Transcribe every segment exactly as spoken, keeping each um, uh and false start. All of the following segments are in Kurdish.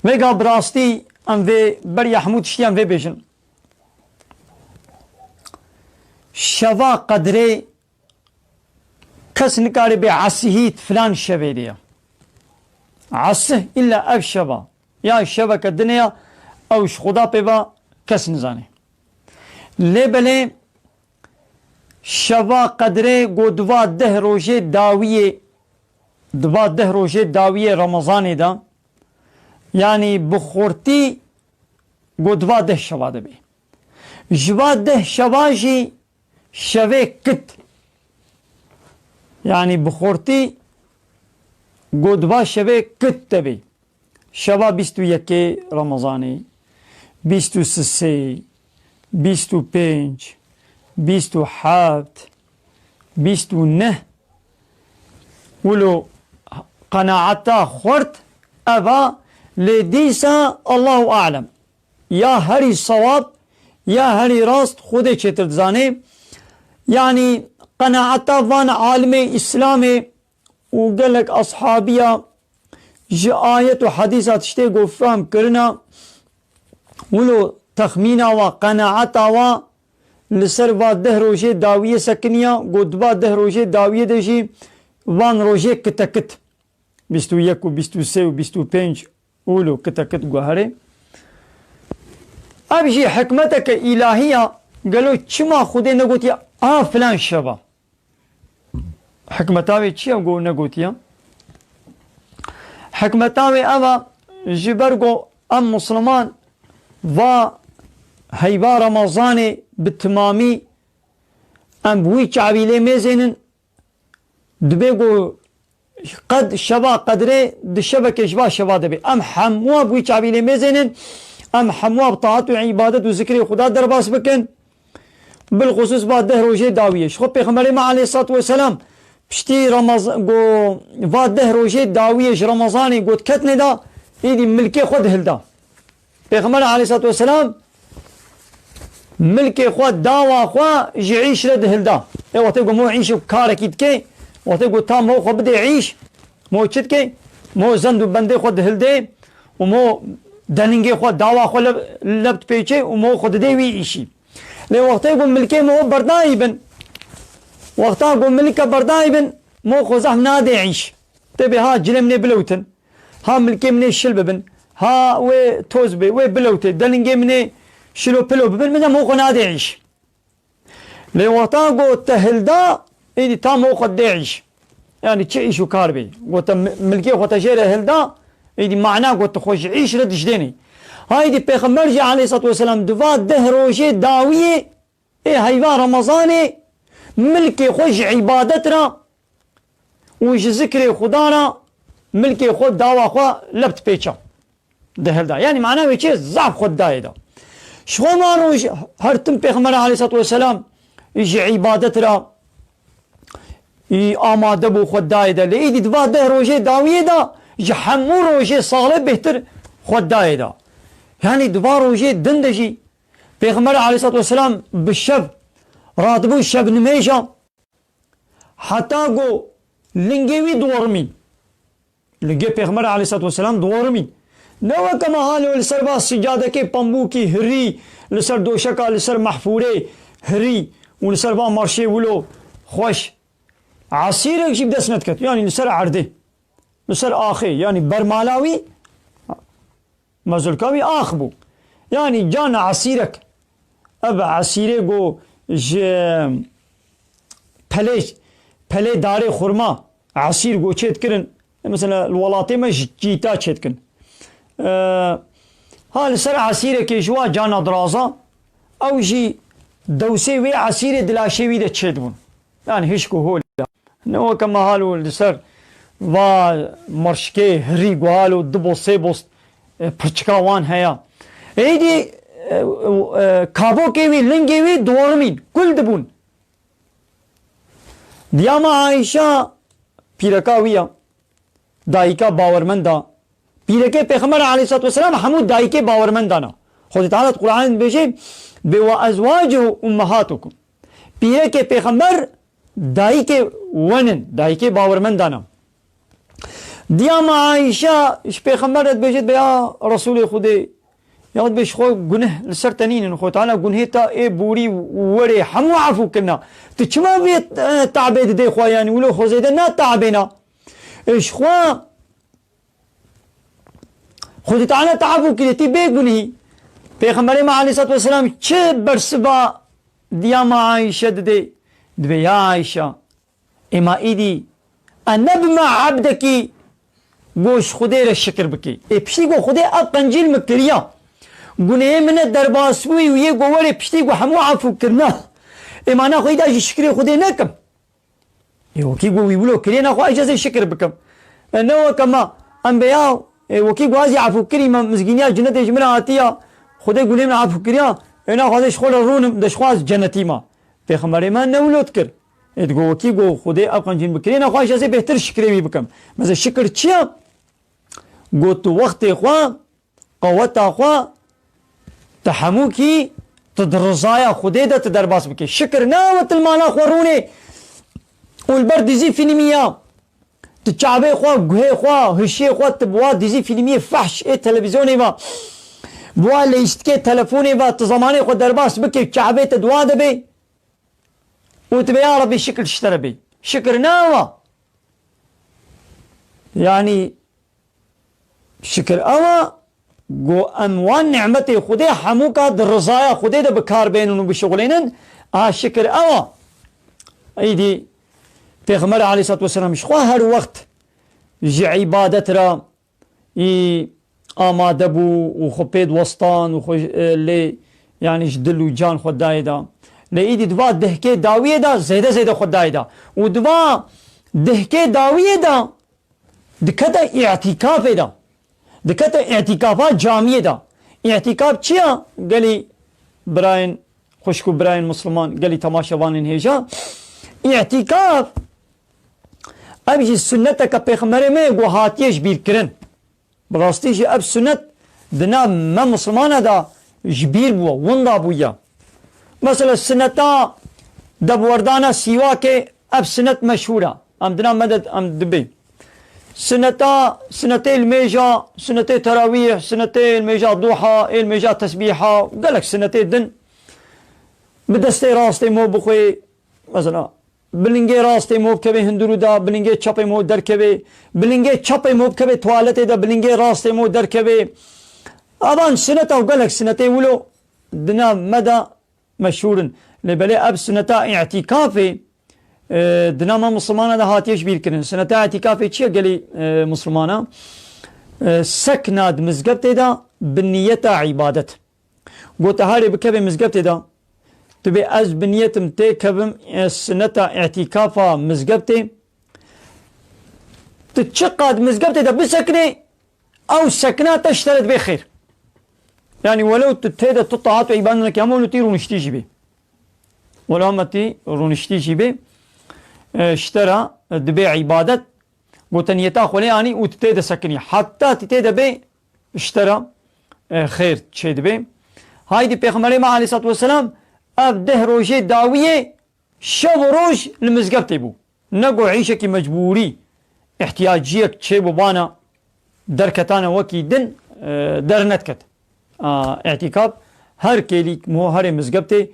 Vêga bi rastî em vê beriya hemû tiştî em vê bêjin. Şeva qedrê kes nikare bê esihît filan şevê de ye. Esih îlla ev şeva. Ya şeveke din e ya ew ji Xuda pê ve kes nizane. Lê belê şeva qedrê go diva deh rojê dawiyê, diva deh rojê dawiyê Remezanê de, yanî bi xortî go diva deh şeva de bê. Ji va deh şeva jî şevê kit. Yanî bi xortî go diva şevê kit de bê. Şeva bîst û yekê Remezanê, bîst û sisê, bîst û pênc, bîst û heft, bîst û neh, wilo qenaeta xurt eva, lê dîsa Allahu alem. Ya herî sewab, ya herî rast Xwedê çêtir dizanê. Yanî qenaeta van alimê Îslamê û gelek ashabiya ji ayet û hedîsa tiştê ku fehm kirina, wilo texmîna wa, qenaeta wa li ser va deh rojê dawiyê sekiniya, got va deh rojê dawiyê de jî van rojê kitekit. Bîst û yek û bîst û sê û bîst û pênc wilo kitekit guherê. Ev jî hikmeteke îlahî ya, gelo çima Xwedê negotiye a filan şeva? Hikmeta wê çi ye ku negotiye? Hikmeta wê ev e, ji ber ku em Musliman va heyva Remezanê bi timamî em bi wî çavî lê mêzênin, dibê ku qed şeva qedrê di şevekê ji va şeva de bê. Em hemû bi wî çavî lê mêzênin, em hemû bi taat û îbadet û zikrê Xuda derbas bikin. Bilxusûs va deh rojê dawiyê. Ji xwe Pêxemberê me aleyhissalatu vesselam piştî Ramaz-, go va deh rojê dawiyê ji Ramazanê got ketine da, îdî milkê xwe dihilda. Pêxember aleyhissalatu vesselam milkê xwe dawa xwe ji îş re dihilda. Ê wextê ku mo îş û karekî dike, wextê ku ta mo xwe bidê îş, mo çi dike? Mo zend û bendê xwe dihildê û mo deningê xwe dawa xwe lev, lev dipêçê û mo xwe didê wî îşî. Lê wextê ku milkê mo berdayî bin, wexta ku milke berdayî bin, mo xwe zehf nadê îş. Tê bê ha cilê min ê bilewtin, ha milkê min ê şil bibin, ha wê toz bê, wê bilewtê, deningê min ê şilo pilo bibin, min de mo xwe nadê îş. Lê wexta got te hilda, êdî tam o xwe dê îş. Yanî çi îş û kar bê. Got te mi-, milkê xwe te jê re hilda, êdî mana got te xwe ji îş re dijdênê. Haydî Pêxember jî aleyhissalatu vesselam di va deh rojê dawiyê ê heyva Remezanê milkê xwe ji îbadet re û ji zikrê Xuda re milkê xwe dawa xwe leb dipêça. Dihilda. Yanî mana wê çi? Zaf xwe dayê da. Ji xwe ma roj her tim Pêxember aleyhissalatu vesselam ji îbadet re, î, amade bû xwe dayê de. Lê îdî di va deh rojê dawiyê de ji hemû rojê salê bêhtir xwe dayê da. Yanî di va rojê din de jî Pêxember aleyhissalatu vesselam bi şev radibû şev nimêja. Heta ku lingê wî diwerimîn. Lingê Pêxember aleyhissalatu vesselam diwerimîn. Ne weke me halo li ser va sicadekê pembûkî hirî, li ser doşeka, li ser mehfûrê hirî û li ser va marşê wilo xweş. Esîrek jî bi dest nediket. Yanî li ser erdê. Li ser axê. Yanî bermala wî Mezulka wî ax bû. Yanî cana esîrek. Ev esîrê ku ji pelê, pelê darê xurma esîr ku çêdikirin. Mesela li welatê me ji çîta çêdikin. Ee, ha li ser esîrekê ji wa cana diraza, ew jî dewsê wê esîrê di laşê wî de çêdibûn. Yanî hişk û hol. Ne weke me halo li ser va mirşikê hirî guhalo du bost sê bost, e, pirçika wan heya. Êdî, e, e, kabokê wî, lingê wî diwerimîn, kul dibûn. Diya me Ayşa pîreka wî ya, dayika bawermenda, pîrekê Pêxember aleyhissalatu vesselam hemû dayikê bawermendan e. Xwedê Teala di Qur'anê dibêje, "Bê ve ezwacuhu ummahatukum." Pîrekê Pêxember dayikê wen in, dayikê bawermendan e. Diya me Ayşe ji Pêxember re dibêje, dibê ya Resûlê Xwedê, ya dibê ji xwe guneh li ser te nînin, Xwedê Teala gunhê te ê borî û werê hemû efû kirina. Tu çima vê, e, te'bê didê xwe, yanî wilo xwe zêde ne te'bêna. E, ji xwe Xwedê Teala te efû kiriye, tî bê gunhî. Pêxemberê me aleyhissalatu vesselam çi bersiva diya me Ayşe didê? Dibê ya Ayşe, ê ma îdî, enebme ebdekî, go ji Xwedê re şikir bikî. Ê piştî go Xwedê ev qencî li min kiriya. Gunehê min e derbas bûyî û yê go werê piştî go hemû efû kirina. Ê ma naxwe îda jî şikrê Xwedê nekim. Ê wekî ku wî wilo kiriye, naxwe ez jê şikir bikim. E, ne weke me, em bê ya, ê, wekî ku ez jî efû kirî me, mizgîniya cinetê ji min re hatiya, Xwedê gunê min efû kiriya, ê, naxwe ez ê ji xwe re rûnim, de ji xwe ez cenetî me. Pêxemberê me ne wilo dikir. Ê, digo wekî ku Xwedê ev qencîn bikiriye, naxwe ez jê bêhtir şikrê wî bikim. Meze şikir çi ye? Got tu wextê xwe, qeweta xwe, tu hemûkî, tu di rizaya Xwedê de tu derbas bikî. Şikir nawe tu li mala xwe rûnê û li ber dizî fîlmî ya. Tu çavê xwe, guhê xwe, hişiyê xwe, tu bi wa dizî fîlmiyê fehş ê televîzyonê ve, bi wa leyîstikê telefonê ve, tu zemanê xwe derbas bikî, çavê te di wa de bê. Û tu bê, ya Rebî, şikir ji te re bê. Şikir nawe. Yanî, şikir ew e, ku em wan nîmetê Xwedê hemûka di rizaya Xwedê de bi kar bênin û bişixulênin, a şikir ew e. Îdî Pêxember aleyhissalatu vesselam ji xwe her wext ji îbadet re î amade bû û xwe pê diwestan û xwe, e, lê, yanî ji dil û can xwe dayê de. Lê îdî di va dihkê dawiyê de zêde zêde xwe dayê de. Û di va dihkê dawiyê de dikete îtîkafê de. Dikete îtîkafa camiyê de. Îtîkaf çi ye? Gelî birayên xwişk û birayên misliman, gelî temaşevanên hêja. Îtîkaf, ev jî sunneteke Pêxemberê me ye ku hatiye ji bîr kirin. Bi rastî jî ev sunet di nav me misilmana de ji bîr bûye, winda bûye. Mesela suneta debwerdana sîwakê, ev sunet meşhûr e. Em di nav me de em dibê. Suneta, sunetê limêja, sunetê terawîh, sunetê limêja duha, ê limêja tesbîha, gelek sunetê din. Bi destê rastê mo bixwê, mesela, bi lingê rastê mo bikevê hundirû de, bi lingê çepê mo derkevê, bi lingê çepê mo bikevê tuwaletê de, bi lingê rastê mo derkevê. Avan sineta û gelek sinetê wilo di nav me de meşhûr in. Lê belê ev sineta îtîkafê, e, di nav me misilmana de hatiye ji bîr kirin. Sineta îtîkafê çi ye gelî, e, misilmana? E, sekna di mizgeftê de bi niyeta îbadet. Gote, herê bikevê mizgeftê de, tu bê ez bi niyetim têkevim, e, sineta îtîkafa mizgeftê. Tu çiqad mizgeftê de bisekinê, ew sekina te ji te re dibê xêr. Yanî welew tu tê de tu taat û îbadet nekî, hema wilo tî rûniştî jî bê. Welew hema tî rûniştî jî bê, e, ji te re dibê îbadet. Gote niyeta xwe lê anî û tu tê de sekinî. Heta tu tê de bê, ji te re, e, xêr çêdibê. Haydî Pêxemberê me aleyhissalatu vesselam ev deh rojê dawiyê şev û roj li mizgeftê bû. Ne ku îşekî mecbûrî, ihtiyaciyek çêbûbana derketane wekî din, e, dernediket. A, îtîkaf her kêlîk miho herê mizgeftê,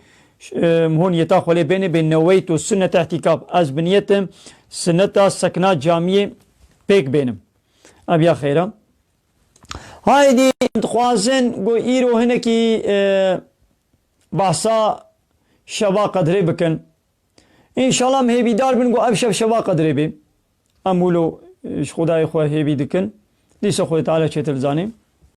e, miho niyeta xwe lê bêne, bê neweytu sunnet îtîkaf. Ez bi niyetim sunneta sekna camiyê pêk bênim. Ev ya xêr e. Haydî dixwazin ku îro hinekî, e, behsa şeva qedrê bikin. Înşallah em hêvîdar bin ku ev şev şeva qedrê bê. Em wilo, e, ji Xwedayê xwe hêvî dikin. Dîsa Xwedê Teala çêtir dizanê.